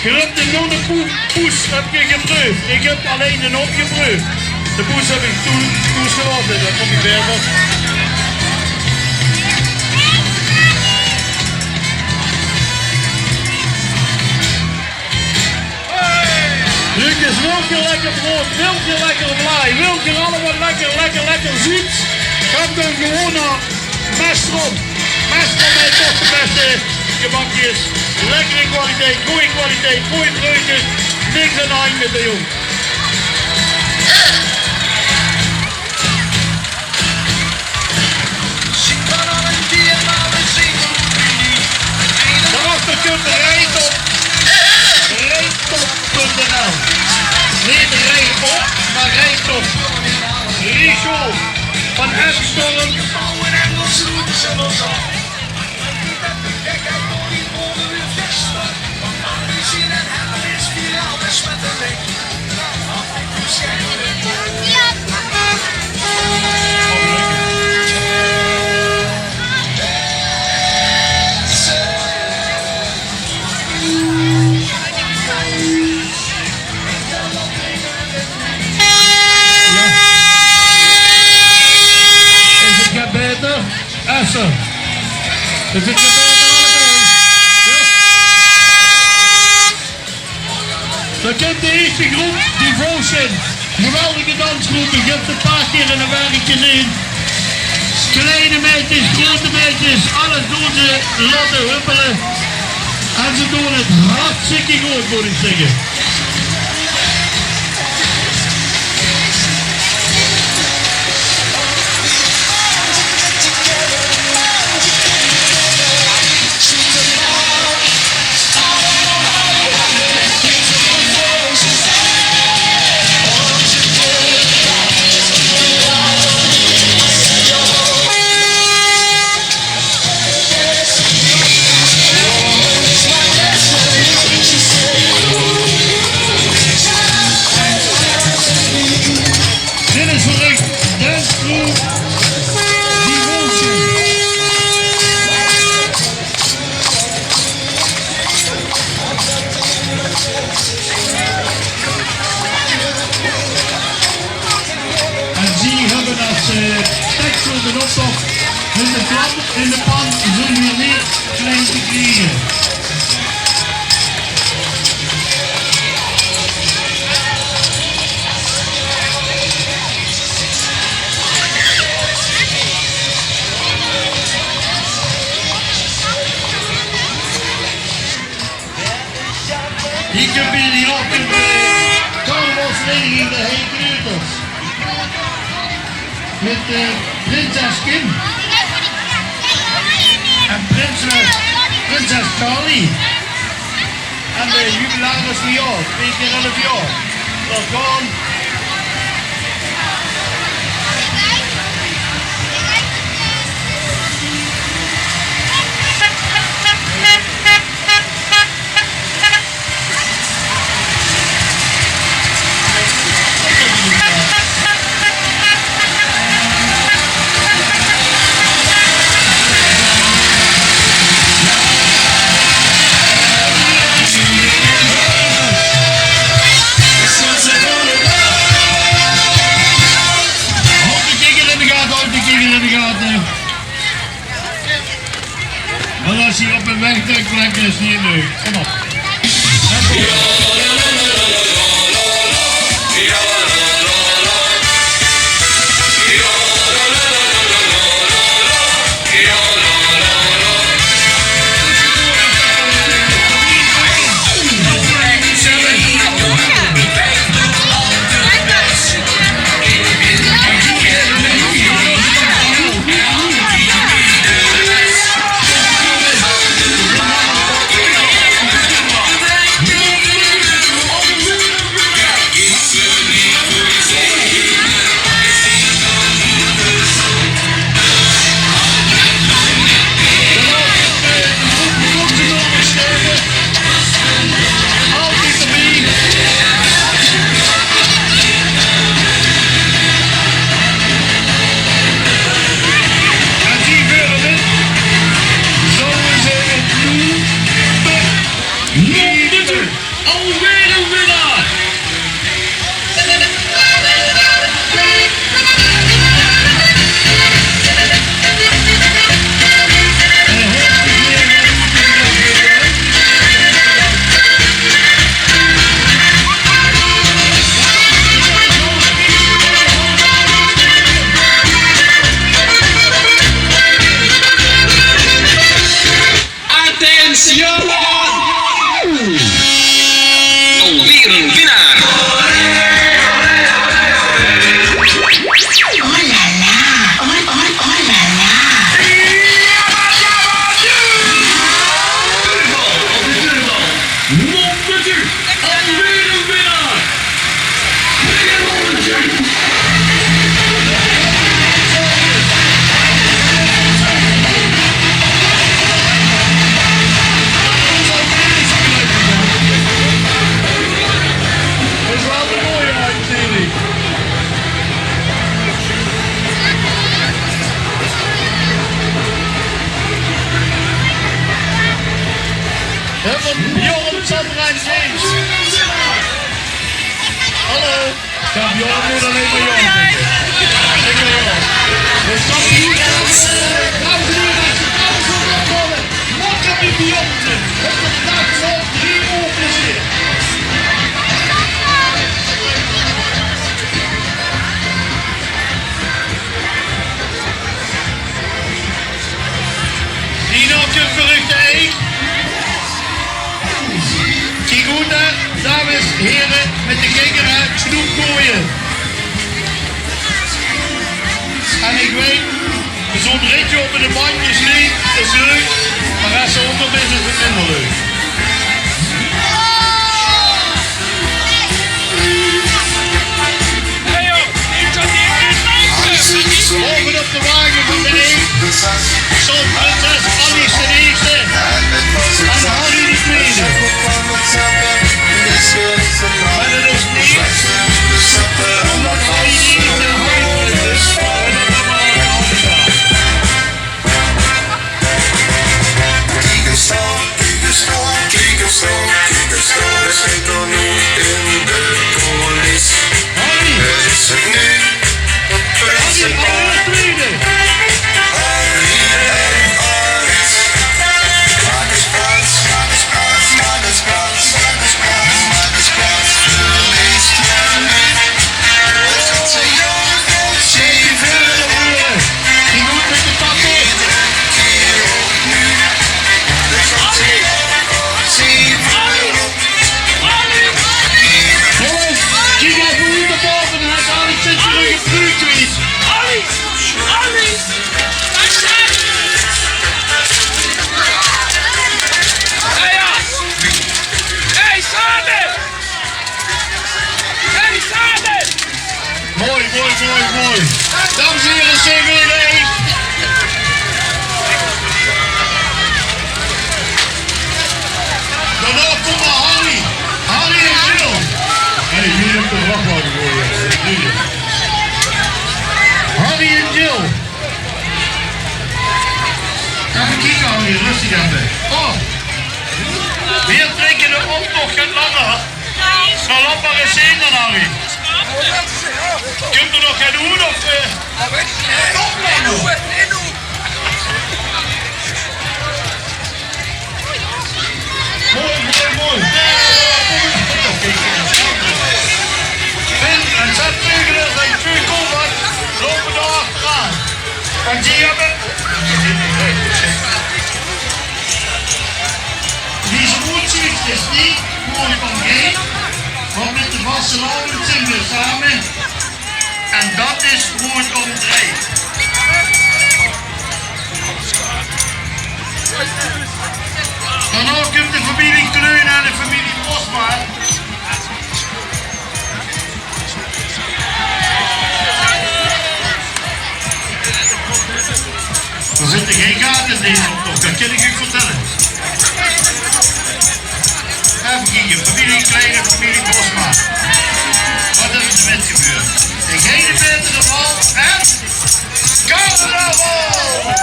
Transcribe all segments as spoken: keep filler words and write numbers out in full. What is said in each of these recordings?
Geer höb de nonnepoes, höb geer gepreuf. Ich höb allein de nonnepoes gepreuf. De poes höb ich toe, toe gelaote, det kump neet baeter. Lucas, wilt geer lekker brood? Wilt geer lekker vlaai? Wilt geer allemaol lekker, lekker, lekker zoet? Gaot dan gewoon nao Mestron. Mestron haet toch de bèste gebakskes. Lekkere kwaliteit, gooj kwaliteit, gooj preufkes. Niks aan de hand mit de jóng. Daoachter kump Rijtop. Rijtop punt N L. Neet Rijtop, mer Rijtop. Rico van Emstorm. Is 't get baeter? Esse. Is 't get baeter allemaol? Jao. Dan kump de ierste gróp, Devotion. Geweldige dansgróp, ich höb ze e paar kier in de werk gezeen. Kleine maedjes, groete maedjes, alles doon ze laote huppele. En ze doon 't hartstikke good, mót ich zègke. Dit is veur uch Dance Crew Devotion. En zie höbbe es, eh, teks veur d'n optoch: in de pan, in de pan zeen v'r neet klein te kriege. Hie kump 'r, hie kump 'r, eh, carnavalsvereniging de Heikreuters. Mit, eh, prinses Kim. En prinses, prinses Charlie. En de jubilaris van 't jaor, twee kier elf jaor. Dao gaon. Houd de kikker in de gate, houd de kikker in de gate. Want es ze op 'n wegdrukplek is, neet leuk. Kom op. Alweer een winnaar! Attention! Alweer een winnaar! Oh la la, oh, oh, oh la la. Alweer een winnaar! Hup, Bjorn, Sandra en James. Hallo. Kampioen moet alleen maar Jan zitten. Alleen maar Jan. Dus kampioen. Dames en heren, dames en heren, dames en heren. Makkelijk die Bjorn. Het is vandaag nog drie uur plezier. Die nog je verrückte eend. Kiek good, hè, dames, here, mit de kinger, hè, snoep gooie. En ich weit, zo'n ritje op de bandjes neet is leuk, mer es ze ónger is, is 't minder leuk. Bovenop de wage van de eend stond prinses Alice de eerste en Harry de tweede. Maar dat is niet omdat Harry de eerste en Harry de tweede is, maar dat allemaal aan de hand gaat. Kiek ens dao, kiek ens dao, kiek ens dao, kiek ens dao. Veer zitte noe in de couliss. Harry! Veer zitte noe. Harry, Harry de tweede! Harry en Alice. Maak ens plaats, maak ens plaats, maak ens plaats, maak ens plaats, maak ens plaats. Veer leest veur mich. Jonges, kiek effe wie de bove haet. Alex zit terug in Pruutwies. Alex! Alex! Hey, ja! Hey, Sade! Hey, Sade! Mooi, mooi, mooi, mooi. Dames en heren, C V V. Daonao kump d'r Harry. Harry en Jill. Hey, wie op de vrachtwagen gooien. Harry en Jill. Effe kieke, Harry, rustig aan. Oh. Veer trèkke de optoch get langer. Zal dat mer ens zeen dan, Harry? Kump d'r nog get oet, of, eh? Mooi, mooi, mooi. Vin en Seb Teugelen zeen veur Kovac, loupe dao achteraan. En die höbbe Wie ze good zuut, is die gewoon van Greet, want mit de vastelaovend zeen veer same. En dat is good óm Greet. Daonao kump de femilie Kleun en de femilie Bosma. D'r zitte gein gate in dees optoch, dat kin ich uch vertèlle. Effe kieke, femilie Klein en femilie Bosma. Wat höbbe ze mitgeveurd? Degene beter dan al en carnaval!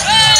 Hey!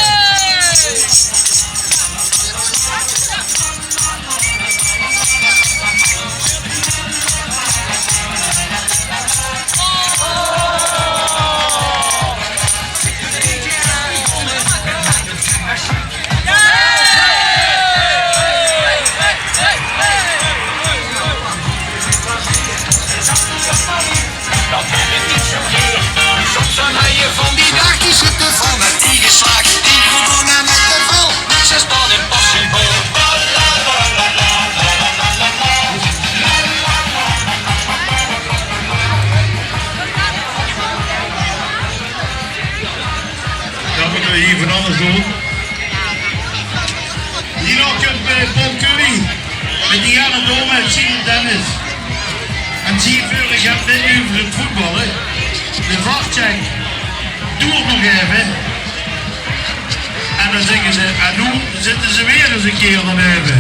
Paul Cully, mit Diana Doorman, Sien en Dennis. En zie veure get mit euver 't voetballe. De vartjek doert nog effe. En dan zègke ze, en noe zitte ze weer ins 'ne kier d'r neve.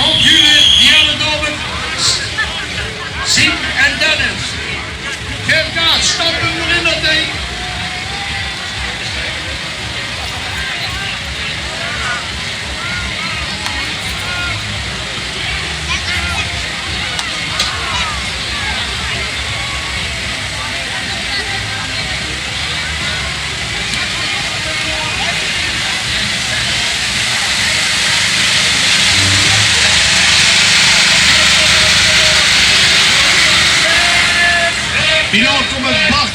Op Judith, Diana Dobbin, Sien en Dennis. Geef gaas, stamp 'm d'r in, dat ding. Hie kómme Bart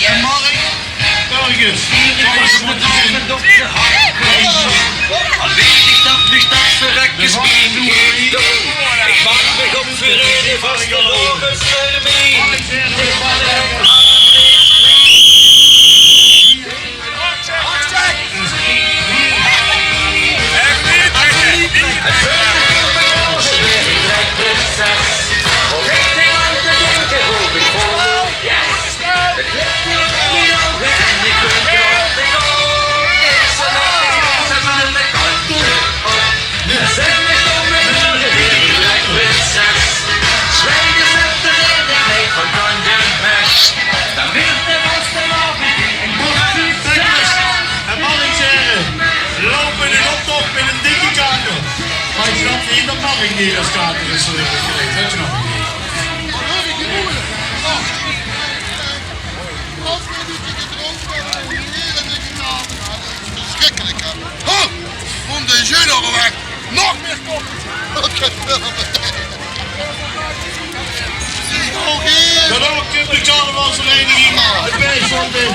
en Mark. Örges. Al weit ich dat mich dat verrekke spiet. Ich waak mich op veur eine vastelaovendstermien. En Mark en Zere loupe in optoch mit 'ne dikke kater. Mer ich snap neet dat Mark neet es kater is, eh, gereid. Weit geer nog neet? Verschrikkelik, hè? Ho! Kómp de jeu nog weg. Nog mieë kómp. Dan ouch de carnavalsvereniging, de Beesfontein.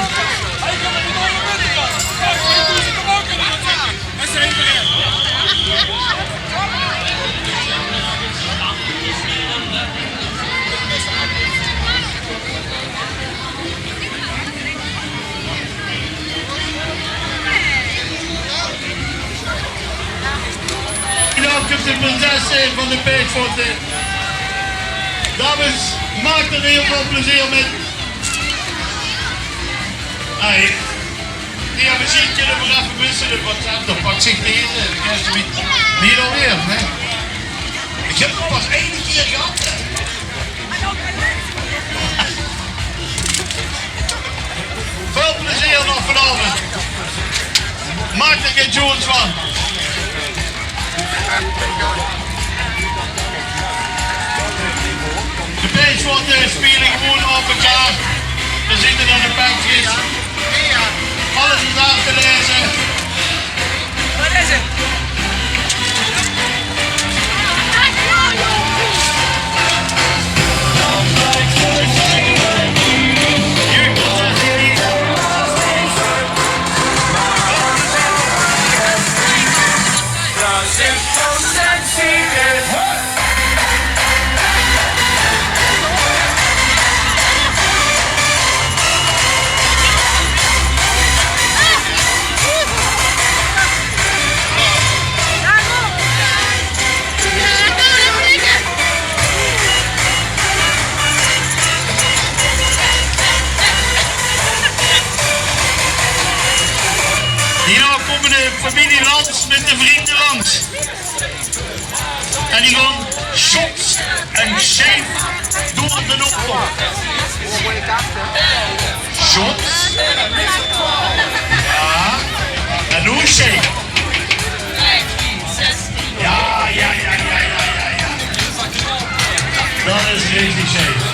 Hie kump de prinses, eh, van de Beesfontein. Dames, maak d'r hieël väöl plezeer mit. Hey. Jao, mesjien kinne v'r effe wissele, want dan pak ich deze. Dan kins se neet, neet alweer, hè? Ich höb 'm pas eine kier gehad, hè. Väöl plezeer nog vanaovend. Maak d'r gein sjoons van. De Beesfontein speule gewoon op ein kaart. V'r zitte aan de pekjes. Alles is aaf te laeze. Wat is 't? Hie kómme de femilie Lans mit de vrunj Lans. En die gaon shots en shake door de optoch. Shots. Jao. En noe shake. Jao, jao, jao. Dat is richtig shake.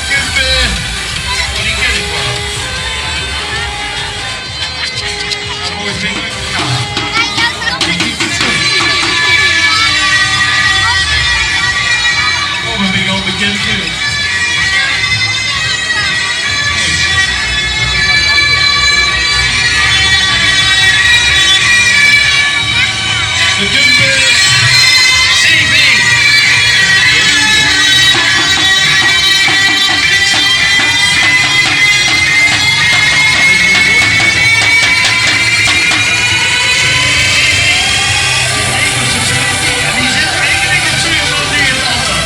Kump, eh, die ken ik wel. Dan moet ik weer, ja. Oh, dan ben ik al bekend, hè. De Kump, eh, C V. En die zit eigenlijk in Zwickau, die is ander.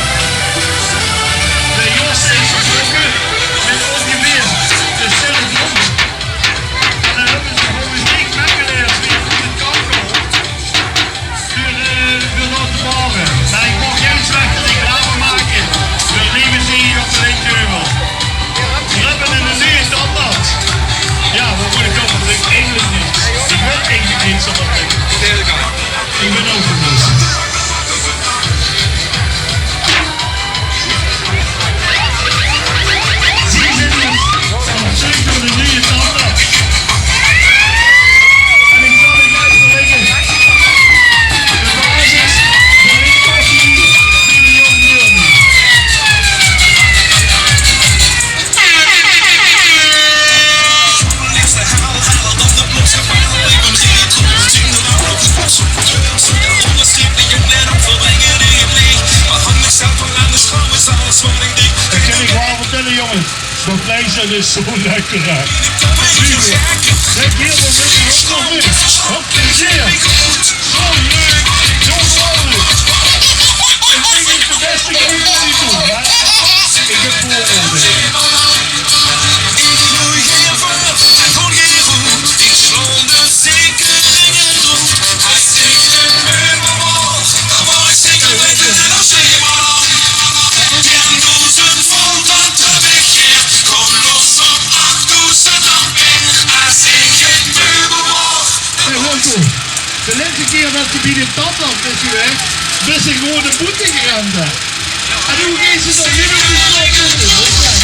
De Jos is vertrokken met ongeveer dezelfde groep. En dan hebben ze volgens mij knakkeleers weer goed het kamp geholpen. Veur, eh, veur nog te bouwen. Maar ik mag geen slechte reclame maken. Veur Levenseer op de Lintjheuvel. We hebben een nieuwe tandarts. Ja, wat moet ik doen? Ik weet eigenlijk niet. Ik weet eigenlijk niet zo wat ik. Ik ben overgelost. Zie zitten op zoek naar de nieuwe tandarts. En ik zal het uitleggen. De basis, de lichtpassie, die de jong wil. Dat kan ik wel vertellen, jongens. Dat vleis, dat is zo lekker, hè. Super. Kijk, hier, we zitten ook nog in. Wat plezier. Zo leuk. Zo vrolijk. Ik denk dat ik de beste keuze niet doe, maar ik heb vooroordelen. Hey, Remco, de laatste keer dat ze bij de tandarts is geweest, wist ze gewoon de boete gerend, hè. En hoe is het dan nu met die stad?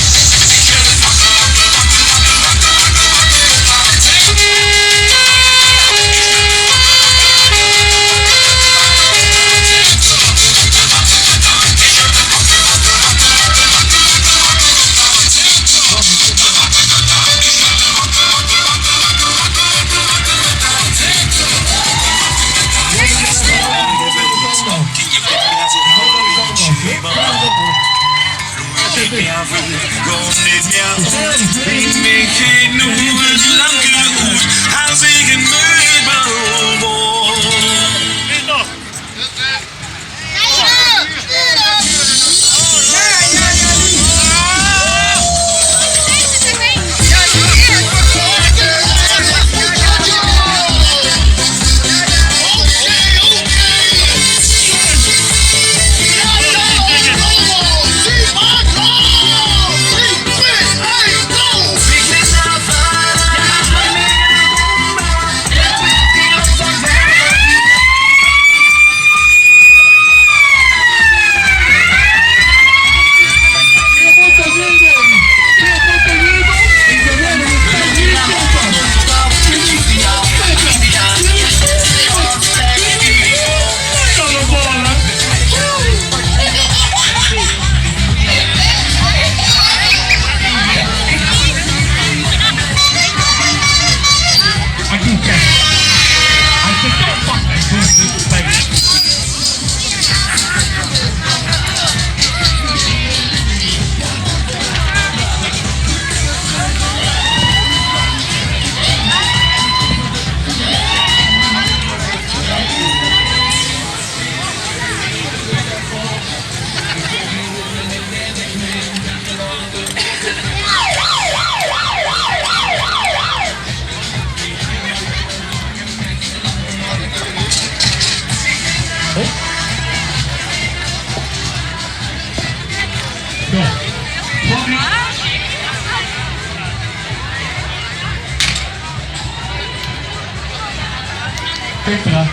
Petra.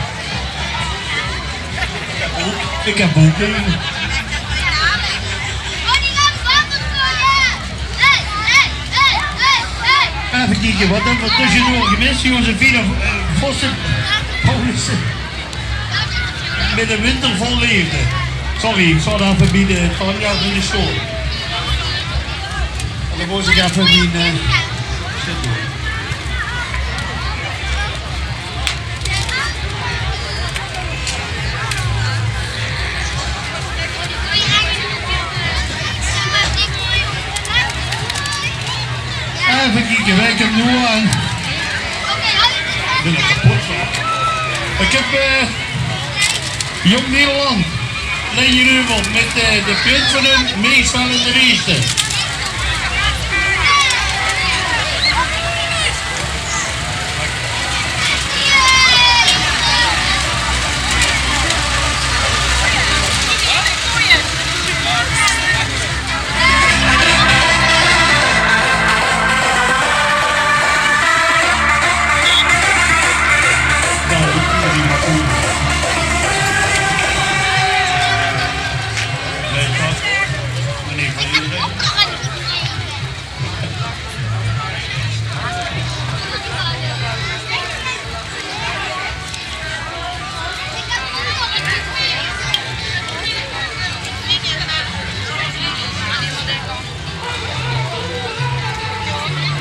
Ik heb boeken. Effe kieke, wat höbbe v'r tösjenoer gemis? Josephine, eh, Vossen, Paulussen. Mit de winter vol leefde. Sorry, ich zat effe bie de Tanja in de stool. En dan mós ich effe mien, eh, shit doon. Effe kieke, wae kump noe aan? Ich bön al kepot van. Ich höb, eh, Jong Nederland. Lei je nu op mit, eh, de punt van hun meestal in de leefde.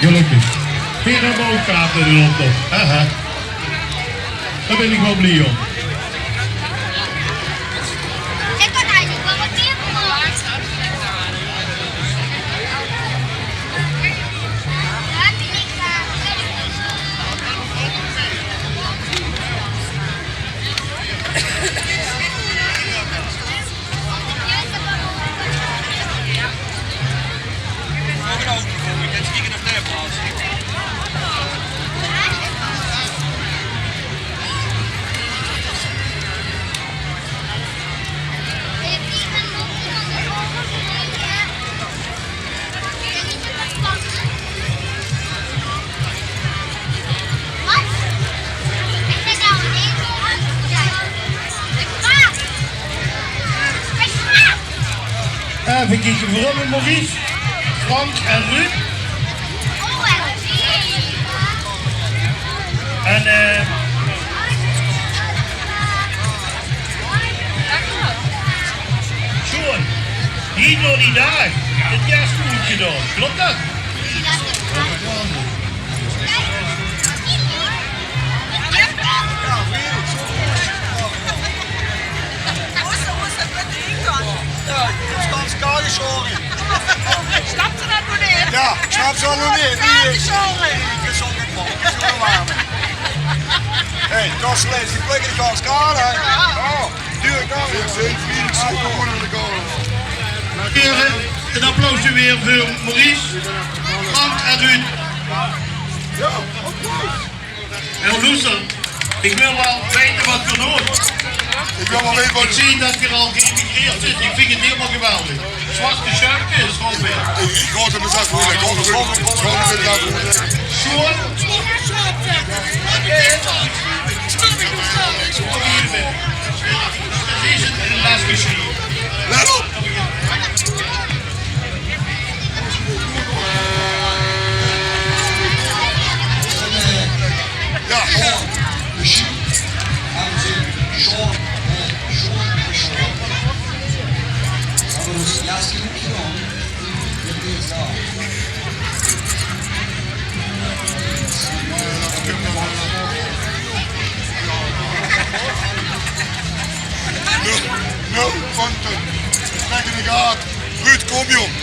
Gelökkig. Veer höbbe ouch kaarte in de lotto. Haha. Dao bön ich waal blie óm. Effe kieke, Maurice, Frank en Ruud. En, eh, Sjoon. Hie door die daag. Het is good gedaon. Klop det? Jao, ich snap ze dan nog neet. Jao, ich snap ze dan nog neet. Wie, eh, gezónge, man. Gezónge waor. Hey, Kastelein, die plikke de gans kaal, hè? Oh, tuurlik dan. Ich zeen vriendjlik zo gewoen aan de kant. Heren, ein applaus weer veur Maurice, Frank en Ruud. Jao, applaus. Hé, loester, ich wil waal weite wat geer doot. Ich wil waal weite wat... Ich zeen dat geer al geëmigreerd zeet. Ich vinj 't hielemaol geweldig. Zwarte Sjaak is gewoon weer. Ich, ich gaon 't mezelf voele. Ich gaon 't mezelf voele. Sjoon. Oké. Precies in de les geschreven. Let op. Jao. No, no, Quentin. Trèk in de gaat. Ruud, kóm, jóng.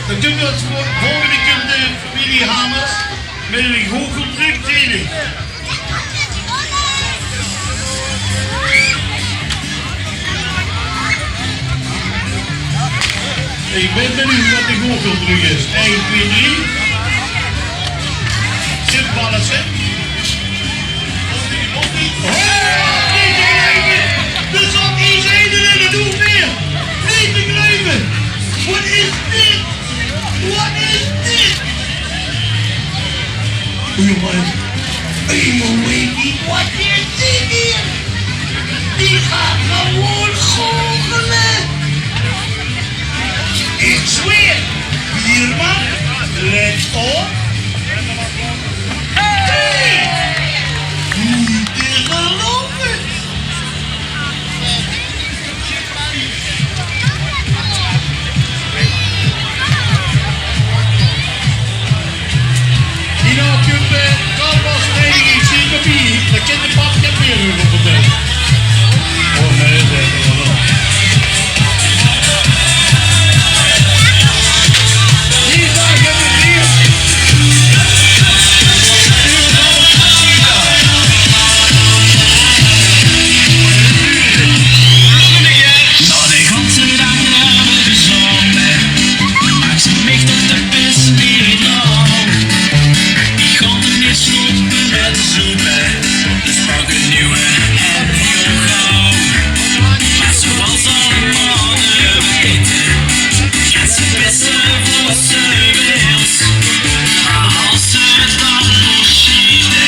Dan kump 't volgende, kump de familie Hamers mit ein goocheldruk, zeen ich. Ich bön benuujd wat de goocheldruk is. Ein, twee, drie. Ballen, hè? Oh, neet te geluive. D'r zit hie eine in de hook weer. Neet te geluive. Waat is dit? Waat is dit? Jonge, ich mót weite, waat is dit hie? Die geit gewoon goochele. Ich zweer, buurman, let op. Hey! Neet te geluive. Hie kump, eh, carnavalsvereniging Sint Papier. Dao kint de pap get mieë euver vertèlle. Oh nae, zèk mer. Hie zeen ze weer. Nao de ganse daag höbbe gezónge, maak ze mich toch de pis neet laag. Ich gaon neet stoppe mit zoepe, dus pak ein nuuj app hiel gauw. Mer zoewie ze allemaol weite, gaon ze pisse veur ze wils. Mer es ze 't dan nog sjiete,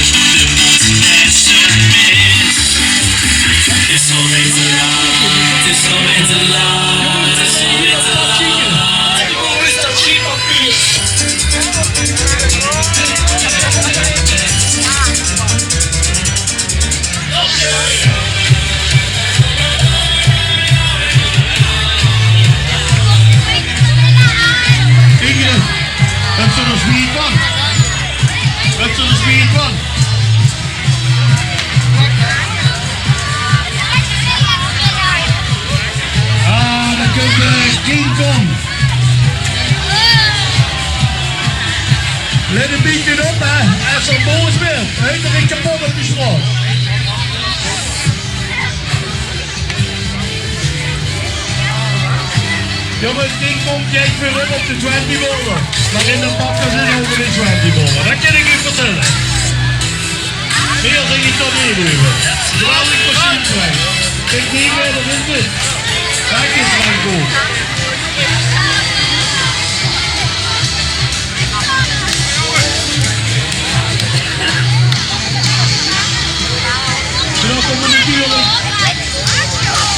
is 't de beste mis. 't Is alweer te laat, 't is alweer te laat, 't is alweer te laat. Ingrid, höbs se nog spiet van? Höbs se nog spiet van? Ah, dao kump, eh, King Kong. Let ein bietje op, hè. Es 'r boos wuuert, huit 'r dich kepot op de straot. Jónges, King Kong kiek weer op op de Twenty Bowler. Mer in de pakke zit ouch ein Twenty Bowler. Det kin ich uch vertèlle. Mieë zègk ich dao neet euver. Geweldig machien, Frank. Kiek neet mieë, det is 't. Dank dich, Franco. Zo, dan kómme natuurlik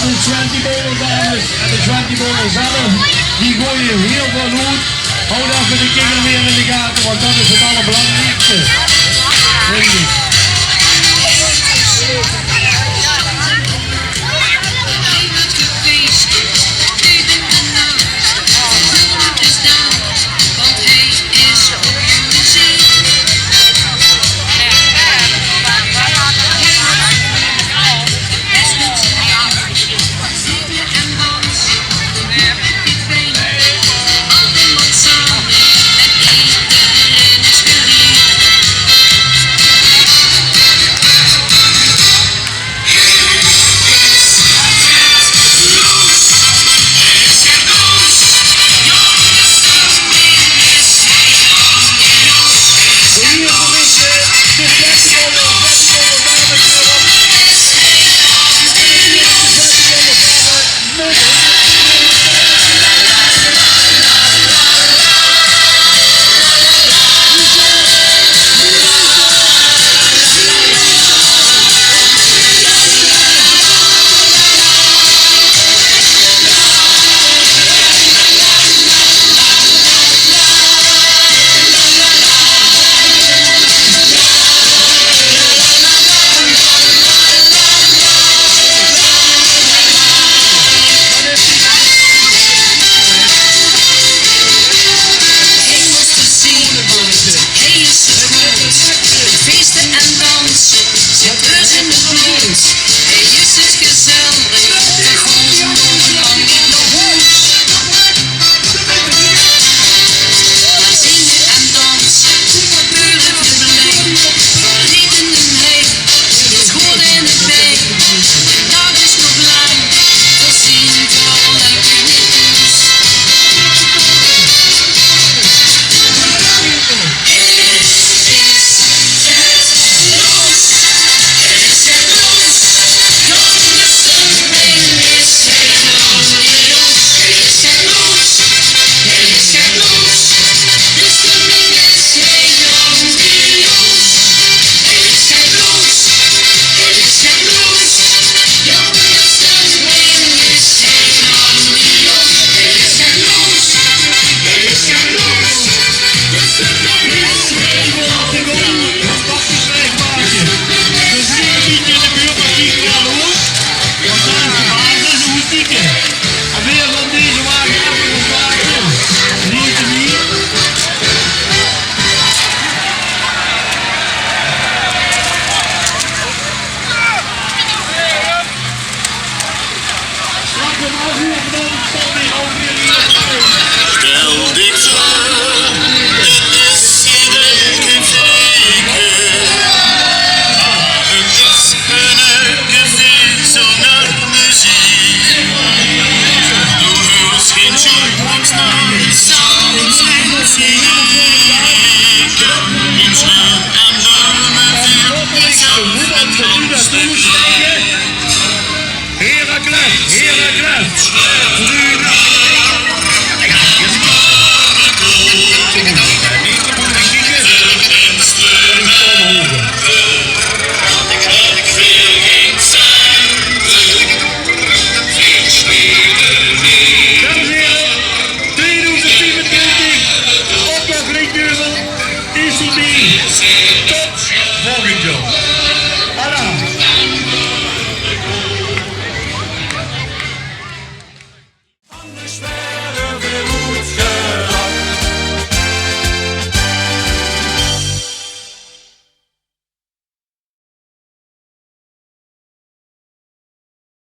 de Twenty Bowler dames en de Twenty Bowler zelf. Die goeie hiel väöl oet. Haw effe de kinger weer in de gate, want det is 't allerbelangriekste, vinj ich. Stel dich veur, dit is Siddeke Veke. Mer 't is 'n café zónger meziek. Doe huurs gein jukebox, mer zónger meziek. Minse en dame, veer zónger meziek. Heracles, Heracles.